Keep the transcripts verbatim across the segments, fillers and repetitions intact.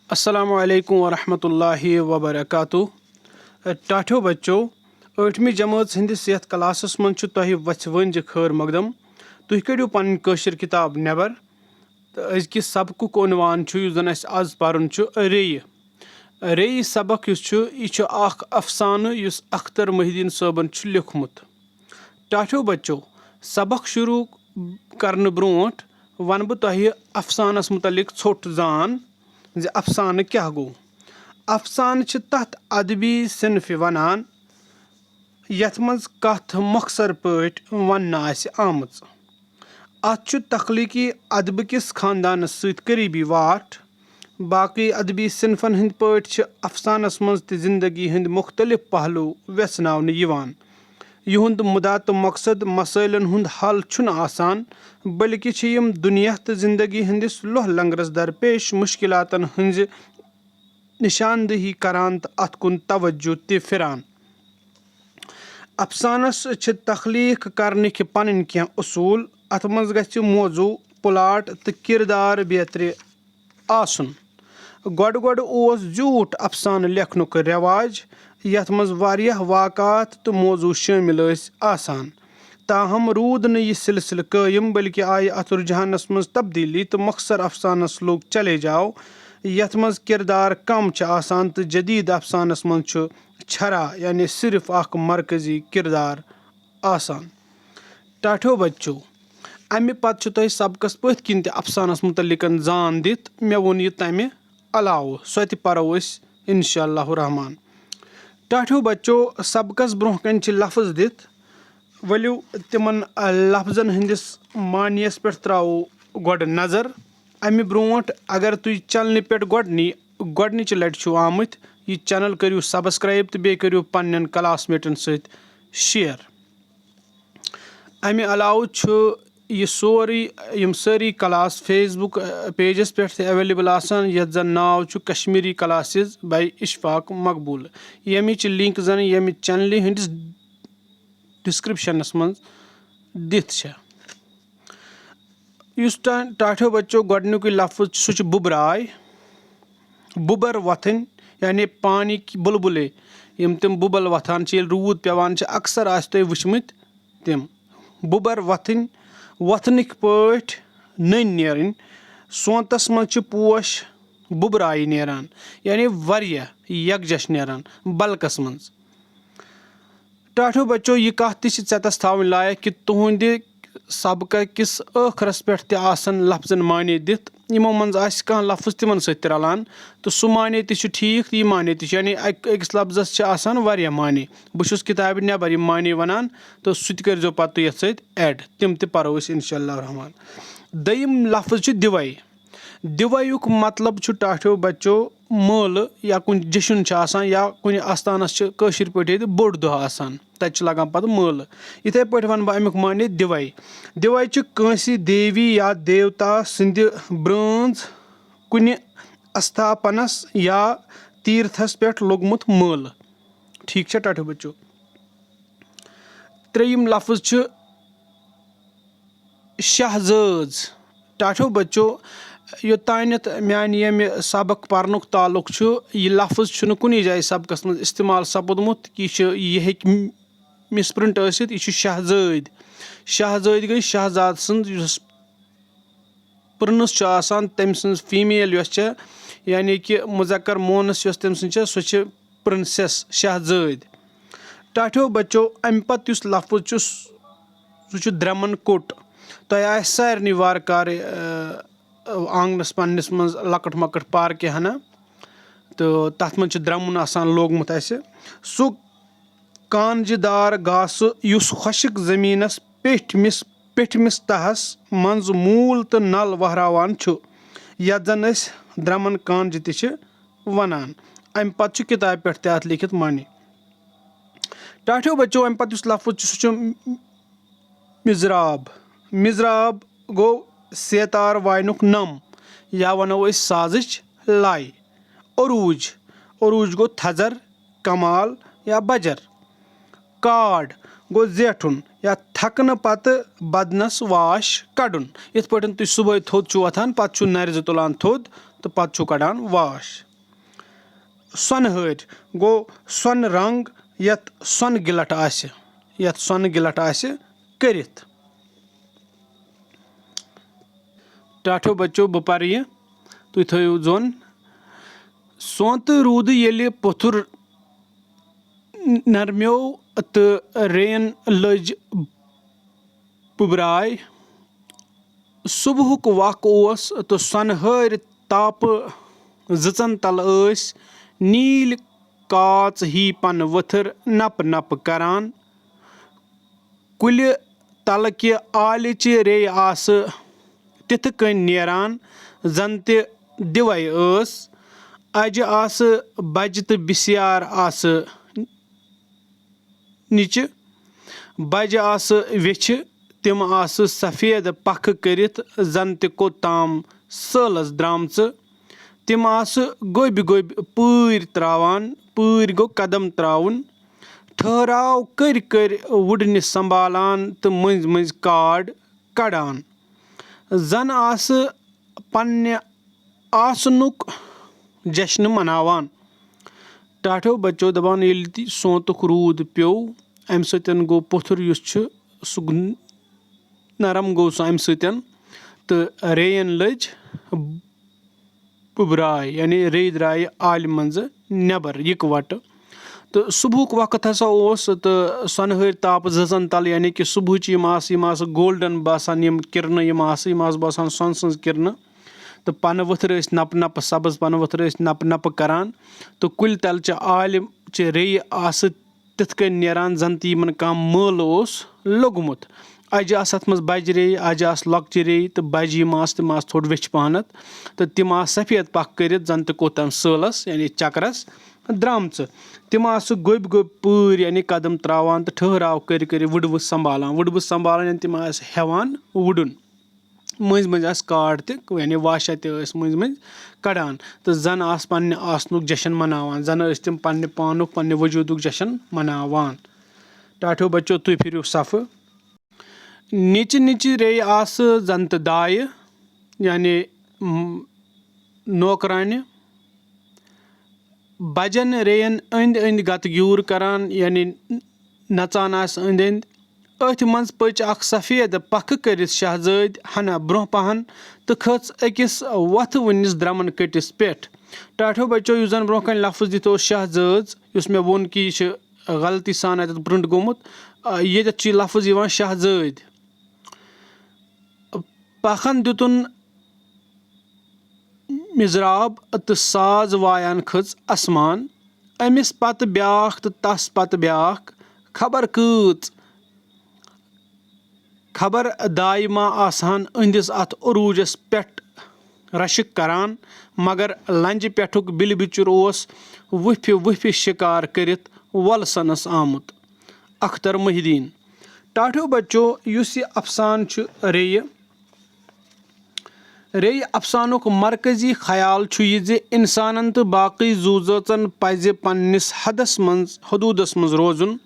السلام علیکم ورحمۃ اللہ وبرکاتہ۔ ٹاٹھیو بچو، ٲٹھمہِ جمٲژ ہٕنٛدِس یَتھ کلاسَس منٛز چھُ تۄہہِ وَژھِ وٲنٛجہِ خٲر مقدم۔ تُہۍ کٔڑِو پنٕنۍ کٲشِر کِتاب نٮ۪بر۔ تہٕ أزکہِ سبقُک عنوان چھُ، یُس زَن اَسہِ آز پَرُن چھُ، ریٚیہِ۔ ریٚیہِ سبق یُس چھُ، یہِ چھُ اکھ افسانہٕ یُس اختر محی الدین صٲبن چھُ لیوٗکھمُت۔ ٹاٹھیو بچو، سبق شروع کرنہٕ برونٛٹھ وَنہٕ بہٕ تۄہہِ افسانس مُتعلق ژھوٚٹ زان زِ افسانہٕ کیٛاہ گوٚو۔ افسانہٕ چھِ تتھ ادبی صنفہِ ونان، یتھ منٛز کتھ مۄخصر پٲٹھۍ وننہٕ آسہِ آمٕژ۔ اتھ چھُ تخلیقی ادبہٕ کِس خاندانس سۭتۍ قریبی واٹھ۔ باقی ادبی صنفن ہٕنٛدۍ پٲٹھۍ چھِ افسانس منٛز تہِ زندگی ہٕنٛدۍ مُختٔلِف پہلو ویژھناونہٕ یِوان۔ یِہُنٛد مُدا تہٕ مقصد مسٲیلن ہُنٛد حل چھُنہٕ آسان، بلکہِ چھِ یِم دُنیا تہٕ زندگی ہٕنٛدِس لوہ لنگرس درپیش مُشکِلاتن ہٕنٛزِ نشاندہی کران تہٕ اتھ کُن توجہ تہِ پھران۔ افسانس چھِ تخلیق کرنٕکۍ پنٕنۍ کینٛہہ اصوٗل۔ اتھ منٛز گژھِ موضوع، پلاٹ تہٕ کردار بیترِ آسُن۔ گۄڈٕ گۄڈٕ اوس زیوٗٹھ افسانہٕ لیکھنُک رٮ۪واج، یتھ منٛز واریاہ واقعات تہٕ موضوع شٲمِل ٲسۍ آسان۔ تاہم روٗد نہٕ یہِ سلسلہٕ قٲیِم، بلکہِ آیہِ اتھ رجحانس منٛز تبدیلی تہٕ مۄخصر افسانس لوٚگ چلے جاو، یتھ منٛز کردار کم چھِ آسان تہٕ جدید افسانس منٛز چھُ چھرا، یعنی صرف اکھ مرکزی کردار آسان۔ ٹاٹھیو بچو، امہِ پتہٕ چھُ تۄہہِ سبقس پٔتھۍ کِنۍ تہِ افسانس مُتعلقن زان دِتھ، مےٚ ووٚن یہِ تمہِ علاوٕ، سۄ تہِ پرو أسۍ انشاء اللہ الرحمن۔ ٹاٹھیو بچو، سبقس برونٛہہ کنہِ چھِ لفظ دِتھ، ؤلِو تِمن، آ، لفظن ہٕنٛدِس معنیَس پٮ۪ٹھ ترٛاوو گۄڈٕ نظر۔ امہِ برونٛٹھ اگر تُہۍ چنلہِ پٮ۪ٹھ گۄڈنی، گۄڈنِچہِ لٹہِ چھِو آمٕتۍ، یہِ چینل کٔرِو subscribe تہٕ بیٚیہِ کٔرِو پننٮ۪ن classmateن سۭتۍ share۔ امہِ علاوٕ چھُ یہِ سورُے، یِم سٲری class Facebook pageس پٮ۪ٹھ تہِ available آسان، یتھ زن ناو چھُ Kashmiri Classes by Ishfaq Maqbul، ییٚمِچ link زن ییٚمہِ چینلہِ ہٕنٛدِس descriptionس منٛز دِتھ چھےٚ۔ یُس ٹا-، ٹاٹھیو بچو گۄڈنیُکُے لفظ چھُ، سُہ چھُ بُبراے۔ بُبر وۄتھٕنۍ، یعنی پانی کی بلبلے، یِم تِم بُبل وۄتھان چھِ، ییٚلہِ روٗد پٮ۪وان چھِ، اکثر آسہِ تۄہہِ وٕچھمٕتۍ تِم۔ بُبر وۄتھٕنۍ، وۄتھنٕکۍ پٲٹھۍ نٔنۍ نیرٕنۍ۔ سونتس منٛز چھِ پوش بُبرایہِ نیران، یعنی واریاہ یکجہ چھِ نیران بلکس منٛز۔ ٹاٹھیو بچو، یہِ کتھ تہِ چھِ ژٮ۪تس تھاوٕنۍ لایق کہِ تُہنٛدِ سبقہٕ کِس ٲخرس پٮ۪ٹھ تہِ آسن لفظن معنی دِتھ، یِمو منٛز آسہِ کانٛہہ لفظ تِمن سۭتۍ تہِ رلان، تہٕ سُہ معنی تہِ چھُ ٹھیٖک تہٕ یہِ معنی تہِ چھُ، یعنی اکہِ، أکِس لفظس چھِ آسان واریاہ معنی۔ بہٕ چھُس کِتابہِ نٮ۪بر یِم معنی ونان، تہٕ سُہ تہِ کٔرۍزیو پتہٕ تُہۍ یتھ سۭتۍ add، تِم تہِ پرو أسۍ انشاء اللہ الرحمن۔ دوٚیِم لفظ چھُ دِوَے۔ دِوَیُک مطلب چھُ ٹاٹھیو بچو مٲلہٕ یا کُنہِ جشن چھُ آسان یا کُنہِ آستانس چھُ کٲشِر پٲٹھۍ ییٚتہِ بوٚڑ دۄہ آسان، تتہِ چھُ لگان پتہٕ مٲلہٕ۔ یِتھے پٲٹھۍ ونہٕ بہٕ امیُک معنی دِوَے۔ دِوَے چھُ کٲنٛسہِ دیوی یا دیوتا سٕنٛدِ برٲنٛز کُنہِ استھاپنس یا تیٖرتھس پٮ۪ٹھ لوٚگمُت مٲلہٕ۔ ٹھیٖک چھا ٹاٹھیو بچو؟ ترٛیٚیِم لفظ چھُ شاہ زٲژ۔ ٹاٹھیو بچو، یوٚتانٮ۪تھ میانہِ ییٚمہِ سبق پرنُک تعلق چھُ، یہِ لفظ چھُنہٕ کُنی جایہِ سبقس منٛز استعمال سپُدمُت کہِ یہِ چھُ، یہِ ہیٚکہِ misprint ٲسِتھ، یہِ چھُ شاہ زٲدۍ۔ شاہ زٲدۍ گٔے شاہزادٕ سٕنٛز، یُس پرنس چھُ آسان، تٔمۍ سٕنٛز female یۄس چھےٚ، یعنی کہِ مذکر مونس یۄس تٔمۍ سٕنٛز چھےٚ، سۄ چھِ princess، شاہ زٲدۍ۔ ٹاٹھیو بچو، امہِ پتہٕ یُس لفظ چھُ، سُہ چھُ درمن کوٚٹ۔ تۄہہِ آسہِ سارنٕے وارٕ کارٕ، آ، آنگنس پننِس منٛز لۄکٕٹ مۄکٕٹ پارکہِ ہنا، تہٕ تتھ منٛز چھُ درمُن آسان لوگمُت اسہِ۔ سُہ کانجہِ دار گاسہٕ یُس خۄشک زٔمیٖنَس پیٚٹھمِس، پیٚٹھمِس تہَس منٛز موٗل تہٕ نل وہراوان چھُ، یَتھ زَن أسۍ درمن کانجہِ تہِ چھِ وَنان۔ اَمہِ پَتہٕ چھُ کِتابہِ پٮ۪ٹھ تہِ اَتھ لیٖکھِتھ معنی۔ ٹاٹھیو بچو، اَمہِ پَتہٕ یُس لفظ چھُ، سُہ چھُ مِزراب۔ مِزراب گوٚو سیتار واینُک نم، یا وَنو أسۍ سازٕچ لَے۔ عروٗج، عروٗج گوٚو تھزر، کمال یا بجر۔ کارڈ، گوٚو زیٹھُن یا تھکنہٕ پتہٕ بدنس واش کڑُن۔ یِتھ پٲٹھۍ تُہۍ صبحٲے تھوٚد چھِو وۄتھان، پتہٕ چھِو نرِ زٕ تُلان تھوٚد تہٕ پتہٕ چھِو کڑان واش۔ سۄنہٕ ہٲرۍ گوٚو سۄنہٕ رنگ، یتھ سۄنہٕ گِلٹھ آسہِ، یتھ سۄنہٕ گِلٹھ آسہِ کٔرِتھ۔ ٹاٹھیو بچو، بہٕ پرٕ یہِ، تُہۍ تھٲیِو ظۄن۔ سونتہٕ روٗدٕ ییٚلہِ پوٚتُر نرمیو تہٕ ریٚیَن لٔج بُبراے۔ صبحُک وق اوس تہٕ سۄنہٕ ہٲرۍ تاپہٕ زٕژن تل ٲسۍ نیٖلۍ کاژ ہی پنہٕ ؤتھٕر نپہٕ نپہٕ کران۔ کُلہِ تلہٕ کہِ آلہِ چہِ ریٚیہِ آسہٕ تِتھٕ کٔنۍ نیران، زن تہِ دِوے ٲس۔ اجہِ آسہٕ بجہِ تہٕ بسیار آسہٕ نِچہِ۔ بجہِ آسہٕ ویچھِ، تِم آسہٕ سفید پکھٕ کٔرِتھ زن تہِ کوٚت تام سٲلس درامژٕ۔ تِم آسہٕ گوٚبۍ گوٚبۍ پٲرۍ تراوان، پٲرۍ گوٚو قدم تراوُن۔ ٹھہراو کٔرۍ کٔرۍ وُڈنہِ سنبھالان تہٕ مٔنزۍ مٔنزۍ کاڈ کڑان۔ زن آسہٕ پننہِ آسنُک جشنہٕ مناوان۔ ٹاٹھیو بچو دپان، ییٚلہِ تہِ سونتُک روٗد پیوٚو، امہِ سۭتۍ گوٚو پوٚتھُر یُس چھُ، سُہ گوٚو نرم گوٚو سُہ امہِ سۭتۍ، تہٕ ریٚیَن لٔج بُبراے، یعنی ریٚیہِ درٛایہِ آلہِ منٛزٕ نٮ۪بر یِکوَٹہٕ۔ تہٕ صُبحُک وقت ہسا اوس، تہٕ سۄنہٕ ہٲرۍ تاپہٕ زٲژَن تل، یعنی کہِ صُبحٕچ یِم آسہٕ، یِم آسہٕ گولڈن باسان، یِم کِرنہٕ یِم آسہٕ، یِم آسہٕ باسان سۄنہٕ سٕنٛز کِرنہٕ۔ تہٕ پنہٕ ؤتھٕر ٲسۍ نپہٕ نپہٕ، سبٕز پنہٕ ؤتھٕر ٲسۍ نپہٕ نپہٕ کران۔ تہٕ کُلۍ تل چہِ آلہِ چہِ ریٚیہِ آسہٕ تِتھ کٔنۍ نیران، زن تہِ یِمن کانٛہہ مٲلہٕ اوس لوٚگمُت۔ اجہِ آسہٕ اتھ منٛز بجہِ ریٚیہِ، اجہِ آسہٕ لۄکچہِ ریٚیہِ، تہٕ بجہِ یِم آسہٕ، تِم آسہٕ تھوڑ ویچھِ پہنتھ، تہٕ تِم آسہٕ سفید پکھ کٔرِتھ، زن تہِ کوٚت تام سٲلس، یعنی چکرس درامژٕ۔ تِم آسہٕ گوٚبۍ گوٚبۍ پٲرۍ، یعنی قدم تراوان تہٕ ٹھہراو کٔرۍ کٔرۍ وُڈوٕ سنبھالان، وُڈوٕ سنبھالان، یعنی تِم آسہٕ ہٮ۪وان وُڈُن۔ مٔنٛزۍ مٔنٛزۍ آسہٕ کاڈ تہِ، یعنی واشہ تہِ ٲسۍ مٔنٛزۍ مٔنٛزۍ کڑان، تہٕ زن آسہٕ پننہِ آسنُک جشن مناوان، زن ٲسۍ تِم پننہِ پانُک، پننہِ وجودُک جشن مناوان۔ ٹاٹھیو بچو، تُہۍ پھِرِو صفہٕ۔ نِچہِ نِچہِ ریٚیہِ آسہٕ زن تہٕ دایہِ، یعنی، م، نوکرانہِ۔ بجن ریٚین أنٛدۍ أنٛدۍ گتہٕ گیوٗر کران، یعنی نژان آسہٕ أنٛدۍ أنٛدۍ۔ أتھۍ منٛز پٔچ اکھ سفید پکھٕ کٔرِتھ شہزٲدۍ ہنا برونٛہہ پہن تہٕ کھٔژ أکِس وۄتھٕ وٕنِس درمن کٔٹِس پٮ۪ٹھ۔ ٹاٹھیو بچو، یُس زن برونٛہہ کنہِ لفظ دِتھ اوس شہزٲژ، یُس مےٚ ووٚن کہِ یہِ چھِ غلطی سان اتٮ۪تھ پرنٹ گوٚمُت، آ، ییٚتٮ۪تھ چھُ یہِ لفظ یِوان شہزٲدۍ۔ پکھن دِتُن مضراب تہٕ ساز وایان کھٔژ اسمان۔ أمِس پتہٕ بیٛاکھ تہٕ تس پتہٕ بیٛاکھ، خبر کۭژ، خبر دایہِ ما آسہٕ ہن أہنٛدِس اتھ عروٗجس پٮ۪ٹھ رشک کران، مگر لنجہِ پٮ۪ٹھُک بِلہِ بِچُر اوس وُپھِ وُپھِ شِکار کٔرِتھ وۄلسنس آمُت۔ اختر محی الدین۔ ٹاٹھیو بچو، یُس یہِ افسانہٕ چھُ ریٚیہِ، ریٚیہِ افسانُک مرکزی خیال چھُ یہِ زِ انسانن تہٕ باقٕے زُو زٲژن پزِ پننِس حدس منٛز، حدوٗدس منٛز روزُن۔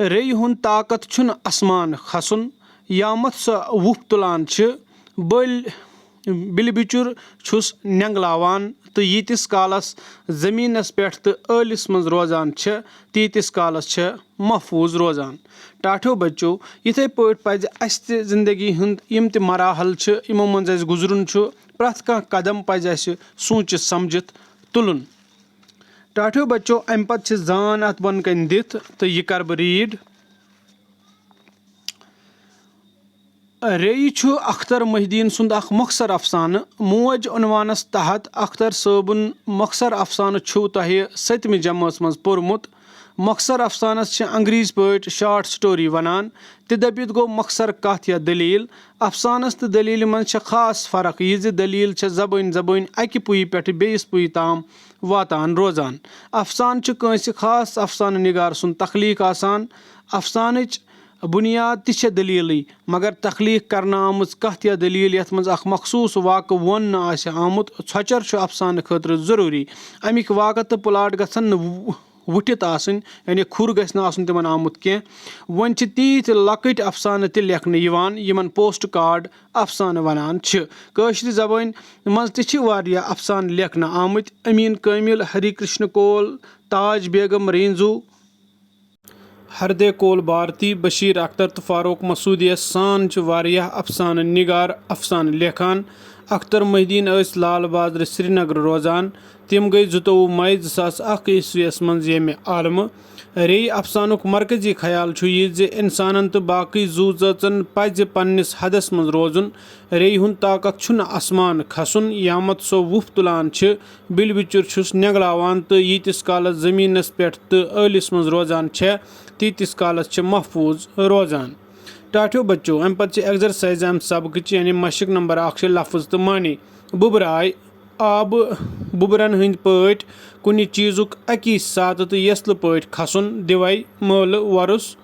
ریٚیہِ ہُنٛد طاقت چھُنہٕ اسمان کھسُن، یامتھ سۄ وُپھ تُلان چھِ، بٔلۍ بِلہِ بِچُر چھُس نینگلاوان تہٕ ییٖتِس کالس زٔمیٖنس پٮ۪ٹھ تہٕ ٲلِس منٛز روزان چھِ، تیٖتِس کالس چھِ محفوٗظ روزان۔ ٹاٹھیو بچو، یِتھے پٲٹھۍ پزِ اسہِ تہِ زندگی ہُنٛد یِم تہِ مراحل چھِ، یِمو منٛز اسہِ گُزرُن چھُ، پرٛٮ۪تھ کانٛہہ قدم پزِ اسہِ سوٗنٛچِتھ سمجھِتھ تُلُن۔ ٹاٹھیو بچو، امہِ پتہٕ چھِ زان اتھ بۄنہٕ کنہِ دِتھ تہٕ یہِ کرٕ بہٕ ریڈ۔ ریٚیہِ چھُ اختر محی الدین سُنٛد اکھ مۄخصر افسانہٕ۔ موج عنوانس تحت اختر صٲبُن مۄخصر افسانہٕ چھُو تۄہہِ سٔتمہِ جمٲژ منٛز پوٚرمُت۔ مۄخصر افسانس چھِ انگریزی پٲٹھۍ شارٹ سٹوری ونان۔ تہِ دٔپِتھ گوٚو مۄخصر کتھ یا دٔلیٖل۔ افسانس تہٕ دٔلیٖلہِ منٛز چھِ خاص فرق یہِ زِ دٔلیٖل چھےٚ زبٲنۍ زبٲنۍ اکہِ پُیہِ پٮ۪ٹھٕ بیٚیِس پُیہِ تام واتان روزان۔ افسانہٕ چھُ کٲنٛسہِ خاص افسانہٕ نِگار سُنٛد تخلیٖق آسان۔ افسانٕچ بُنیاد تہِ چھےٚ دٔلیٖلٕے، مگر تخلیٖق کرنہٕ آمٕژ کتھ یا دٔلیٖل یتھ منٛز اکھ مخصوٗص واقعہٕ ووننہٕ آسہِ آمُت، ژھۄچر چھُ افسانہٕ خٲطرٕ ضروٗری۔ امیِکۍ واقعہٕ تہٕ پلاٹ گژھن نہٕ وُٹھِتھ آسٕنۍ، یعنی کھُر گژھِ نہٕ آسُن تِمن آمُت کینٛہہ۔ وۄنۍ چھِ تیٖتۍ لۄکٕٹۍ افسانہٕ تہِ لیکھنہٕ یِوان، یِمن پوسٹ کارڈ افسانہٕ ونان چھِ۔ کٲشرِ زبٲنۍ منٛز تہِ چھِ واریاہ افسانہٕ لیکھنہٕ آمٕتۍ۔ امین کامل، ہری کرشن کول، تاج بیگم رینزو، ہردے کول بھارتی، بشیر اختر تہٕ فاروق مسعودیس سان چھِ واریاہ افسانہٕ نگار افسانہٕ لیکھان۔ اختر محی الدین ٲسۍ لال بازرٕ سرینگر روزان۔ تِم گٔے زٕتووُہ مئی زٕ ساس اکھ عیسویس منٛز ییٚمہِ عالمہٕ۔ ریٚیہِ افسانُک مرکزی خیال چھُ یہِ زِ انسانن تہٕ باقٕے زُو زٲژن پزِ پننِس حدس منٛز روزُن۔ ریٚیہِ ہُنٛد طاقت چھُنہٕ اسمان کھسُن، یامت سۄ وُپھ تُلان چھِ۔ بِلۍ بِچُر چھُس نٮ۪نٛگلاوان تہٕ ییٖتِس کالس زٔمیٖنس پٮ۪ٹھ تہٕ ٲلِس منٛز روزان چھےٚ، تیٖتِس کالس چھِ محفوٗظ روزان۔ ٹاٹھیو بچو، امہِ پتہٕ چھِ ایگزرسایز امہِ سبقٕچ، یعنی مشق نمبر اکھ چھِ لفظ تہٕ معنی۔ بُبراے، آبہٕ بُبرن ہٕنٛدۍ پٲٹھۍ کُنہِ چیٖزُک اکی ساتہٕ تہٕ یسلہٕ پٲٹھۍ کھسُن، دِوے، مٲلہٕ، وۄرُس،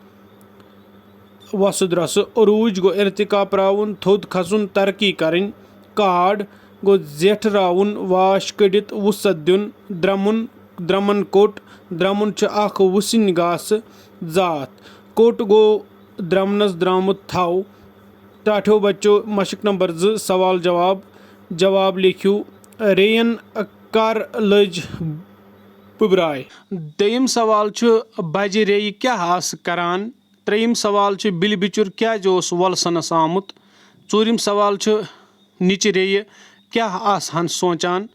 وۄسہٕ درۄسہٕ، عروٗج گوٚو ارتقا پراوُن، تھوٚد کھسُن، ترقی کرٕنۍ، کاڈ گوٚو زیٹھراوُن، واش کٔڑِتھ، وُسعت دیُن، درمُن، درمن کوٚٹ، درمُن چھُ اکھ وُسِنۍ گاسہٕ ذات، کوٚٹ گوٚو درمنس درامُت تھَو۔ ٹاٹھیو بچو، مشق نمبر زٕ، سوال جواب۔ جواب لیکھِو، ریٚیَن کر لٔج بُبراے؟ دوٚیِم سوال چھُ، بجہِ ریٚیہِ کیٛاہ آسہٕ کران؟ ترٛیٚیِم سوال چھُ، بِلہِ بِچُر کیٛازِ اوس وۄلسنس آمُت؟ ژوٗرِم سوال چھُ، نِچہِ ریٚیہِ کیٛاہ آسہٕ ہن سونٛچان؟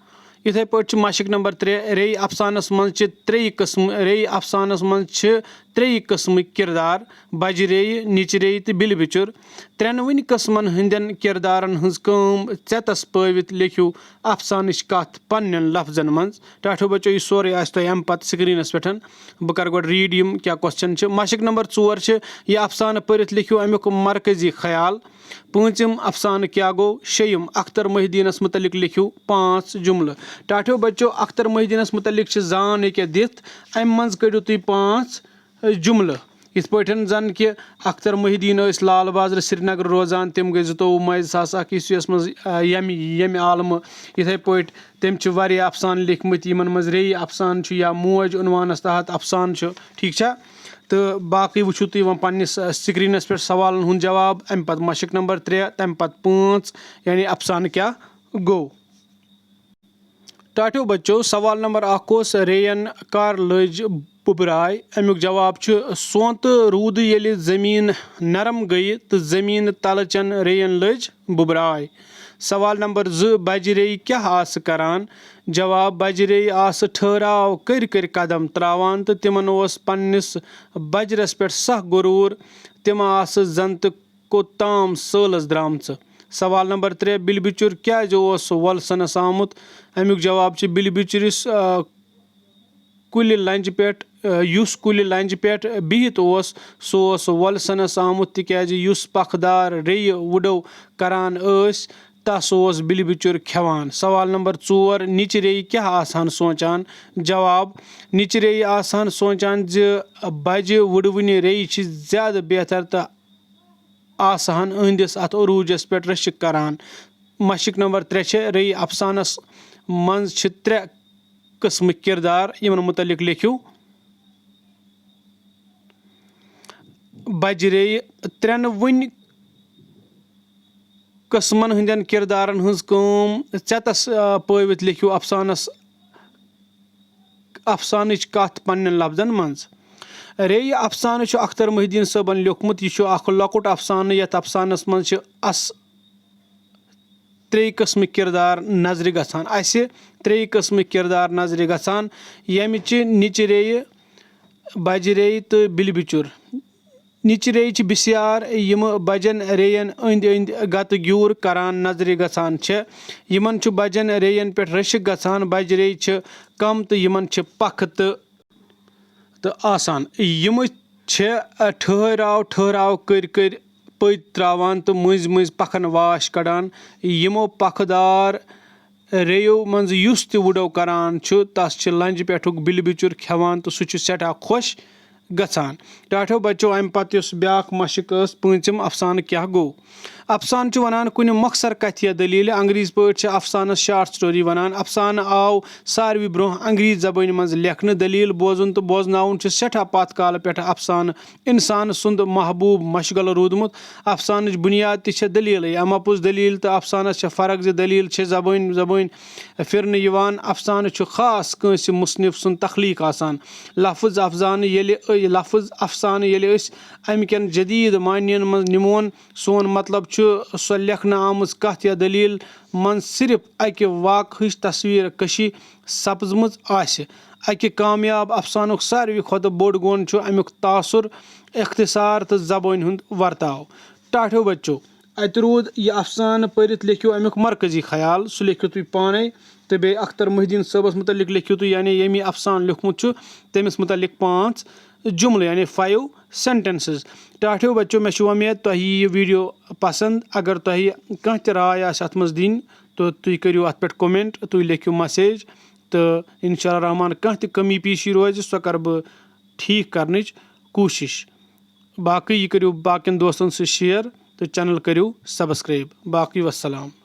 یِتھے پٲٹھۍ چھُ مشق نمبر ترٛےٚ، ریٚیہِ افسانس منٛز چھِ ترٛیٚیہِ قٕسمہٕ، ریٚیہِ افسانس منٛز چھِ ترٛیٚیہِ قٕسمٕکۍ کردار، بجہِ ریٚیہِ، نِچہِ ریٚیہِ تہٕ بِلہِ بِچُر۔ ترٛٮ۪نوٕنۍ قٕسمن ہٕنٛدٮ۪ن کردارن ہٕنٛز کٲم ژٮ۪تس پٲوِتھ لیکھِو افسانٕچ کتھ پننٮ۪ن لفظن منٛز۔ ٹاٹھیو بچو، یہِ سورُے آسہِ تۄہہِ امہِ پتہٕ سکرینس پٮ۪ٹھ۔ بہٕ کرٕ گۄڈٕ ریڈ یِم کیٛاہ کوسچن چھِ۔ مشق نمبر ژور چھِ، یہِ افسانہٕ پٔرِتھ لیکھِو امیُک مرکزی خیال۔ پوٗنٛژِم افسانہٕ کیٛاہ گوٚو؟ شیٚیِم اختر محی الدینس متعلق لیکھِو پانٛژھ جملہٕ۔ ٹاٹھیو بچو، اختر محی الدینس متعلق چھِ زان ییٚکیٛاہ دِتھ، امہِ منٛز کٔڑِو تُہۍ پانٛژھ جملہٕ۔ یِتھ پٲٹھۍ زن کہِ اختر محی الدین ٲسۍ لال بازرٕ سرینگر روزان، تِم گٔے زٕتووُہ مئی زٕ ساس اکھ عیسویس منٛز، آ، ییٚمہِ ییٚمہِ عالمہٕ۔ یِتھے پٲٹھۍ تٔمۍ چھِ واریاہ افسانہٕ لیکھمٕتۍ، یِمن منٛز ریٚیہِ افسانہٕ چھُ یا موج عنوانس تحت افسانہٕ چھُ، ٹھیٖک چھا؟ تہٕ باقٕے وٕچھِو تُہۍ وۄنۍ پننِس، آ، سکرینس پٮ۪ٹھ سوالن ہُنٛد جواب، امہِ پتہٕ مشق نمبر ترٛےٚ، تمہِ پتہٕ پانٛژھ، یعنی افسانہٕ کیٛاہ گوٚو۔ ٹاٹھیو بچو، سوال نمبر اکھ اوس، ریٚین کر لٔج بُبراے؟ امیُک جواب چھُ، سونتہٕ روٗدٕ ییٚلہِ زٔمیٖن نرم گٔیہِ تہٕ زٔمیٖنہٕ تلہٕ چٮ۪ن ریٚین لٔج بُبراے۔ سوال نمبر زٕ، بجہِ ریٚیہِ کیٛاہ آسہٕ کران؟ جواب، بجہِ ریٚیہِ آسہٕ ٹھہراو کٔرۍ کٔرۍ قدم تراوان تہٕ تِمن اوس پننِس بجرس پٮ۪ٹھ سخ غروٗر۔ تِم آسہٕ زنتہٕ کوٚت تام سٲلس درامژٕ۔ سوال نمبر ترٛےٚ، بِلہِ بِچُر کیٛازِ اوس وۄلسنس آمُت؟ امیُک جواب چھُ، بِلہِ بِچُرِس، آ، کُلہِ لنجہِ پٮ۪ٹھ، آ، یُس کُلہِ لنجہِ پٮ۪ٹھ بِہِتھ اوس، سُہ اوس وۄلسنس آمُت، تِکیٛازِ یُس پکھدار ریٚیہِ وُڈو کران ٲسۍ، تس اوس بِلہِ بِچُر کھٮ۪وان۔ سوال نمبر ژور، نِچہِ ریٚیہِ کیٛاہ آسہٕ ہن سونٛچان؟ جواب، نِچہِ ریٚیہِ آسہٕ ہن سونٛچان زِ بجہِ وُڈوٕنہِ ریٚیہِ چھِ زیادٕ بہتر تہٕ آسہٕ ہن أہنٛدِس اتھ عروٗجس پٮ۪ٹھ رٔشک کران۔ مشق نمبر ترٛےٚ چھےٚ، ریٚیہِ افسانس منٛز چھِ ترٛےٚ قٕسمٕکۍ کردار، یِمن متعلق لیکھِو۔ بجہِ ریٚیہِ، ترٛٮ۪نوٕنۍ قٕسمن ہٕنٛدٮ۪ن کردارن ہٕنٛز کٲم ژٮ۪تس، آ، پٲوِتھ لیکھِو افسانس، افسانٕچ کتھ پننٮ۪ن لفظن منٛز۔ ریٚیہِ افسانہٕ چھُ اختر محی الدین صٲبن لیوٗکھمُت۔ یہِ چھُ اکھ لۄکُٹ افسانہٕ، یتھ افسانس منٛز چھِ اس ترٛیٚیہِ قٕسمٕکۍ کردار نظرِ گژھان۔ اسہِ ترٛیٚیہِ قٕسمٕکۍ کردار نظرِ گژھان، ییٚمہِ چہِ نِچہِ ریٚیہِ، بجہِ ریٚیہِ تہٕ بِلہِ بِچُر۔ نِچہِ ریٚیہِ چھِ بِسیار، یِمہٕ بجن ریٚین أنٛدۍ أنٛدۍ گتہٕ گیوٗر کران نظرِ گژھان چھےٚ۔ یِمن چھُ بجن ریٚین پٮ۪ٹھ رٔشک گژھان۔ بجہِ ریٚیہِ چھِ کم تہٕ یِمن چھِ پکھٕ تہٕ تہٕ آسان۔ یِم چھِ، آ، ٹھہراو ٹھہراو کٔرۍ کٔرۍ پٔتۍ تراوان تہٕ مٔنٛزۍ مٔنٛزۍ پکھن واش کڑان۔ یِمو پکھٕ دار ریٚیو منٛزٕ یُس تہِ وُڈو کران چھُ، تس چھِ لنجہِ پٮ۪ٹھُک بِلہِ بِچُر کھٮ۪وان تہٕ سُہ چھُ سٮ۪ٹھاہ خۄش گژھان۔ ٹاٹھیو بچو، امہِ پتہٕ یۄس بیاکھ مشق ٲس، پوٗنٛژِم افسانہٕ کیٛاہ گوٚو؟ افسانہٕ چھُ ونان کُنہِ مۄخصر کتھِ یا دٔلیٖلہِ۔ انگریزی پٲٹھۍ چھِ افسانس شارٹ سٹوری ونان۔ افسانہٕ آو ساروی برونٛہہ انگریزی زبٲنۍ منٛز لیکھنہٕ۔ دٔلیٖل بوزُن تہٕ بوزناوُن چھُ سٮ۪ٹھاہ پتھ کالہٕ پٮ۪ٹھٕ افسانہٕ انسان سُنٛد محبوب مشغلہٕ روٗدمُت۔ افسانٕچ بُنیاد تہِ چھےٚ دٔلیٖلٕے۔ اما پوٚز دٔلیٖل تہٕ افسانس چھےٚ فرق زِ دٔلیٖل چھےٚ زبٲنۍ زبٲنۍ پھِرنہٕ یِوان۔ افسانہٕ چھُ خاص کٲنٛسہِ مُصنِف سُنٛد تخلیٖق آسان۔ لفظ افسانہٕ ییٚلہِ لفظ افسانہٕ ییٚلہِ أسۍ امہِ کٮ۪ن جدیٖد معنین منٛز نِمون، سون مطلب چھُ سۄ لیکھنہٕ آمٕژ کتھ یا دٔلیٖل منٛز صرف اکہِ واقعٕچ تصویر کشی سپزمٕژ آسہِ۔ اکہِ کامیاب افسانُک ساروی کھۄتہٕ بوٚڑ گۄن چھُ امیُک تاثر، اختصار تہٕ زبٲنۍ ہُنٛد ورتاو۔ ٹاٹھیو بچو، اتہِ روٗد یہِ افسانہٕ پٔرِتھ لیکھِو امیُک مرکزی خیال، سُہ لیکھِو تُہۍ پانے، تہٕ بیٚیہِ اختر محی الدین صٲبس متعلق لیکھِو تُہۍ، یعنی ییٚمۍ یہِ افسانہٕ لیوٚکھمُت چھُ تٔمِس متعلق پانٛژھ جملہٕ، یعنی فایو سینٹنسز۔ ٹاٹھیو بچو، مےٚ چھِ وۄمید تۄہہِ یی یہِ ویڈیو پسند۔ اگر تۄہہِ کانٛہہ تہِ راے آسہِ اتھ منٛز دِنۍ، تہٕ تُہۍ کٔرِو اتھ پٮ۪ٹھ کومینٹ، تُہۍ لیکھِو مسیج، تہٕ انشاء اللہ رحمان کانٛہہ تہِ کمی پیٖشی روزِ، سۄ کرٕ بہٕ ٹھیٖک کرنٕچ کوٗشش۔ باقٕے یہِ کٔرِو باقین دوستن سۭتۍ شیئر تہٕ چینل کٔرِو سبسکرائب۔ باقٕے وسلام۔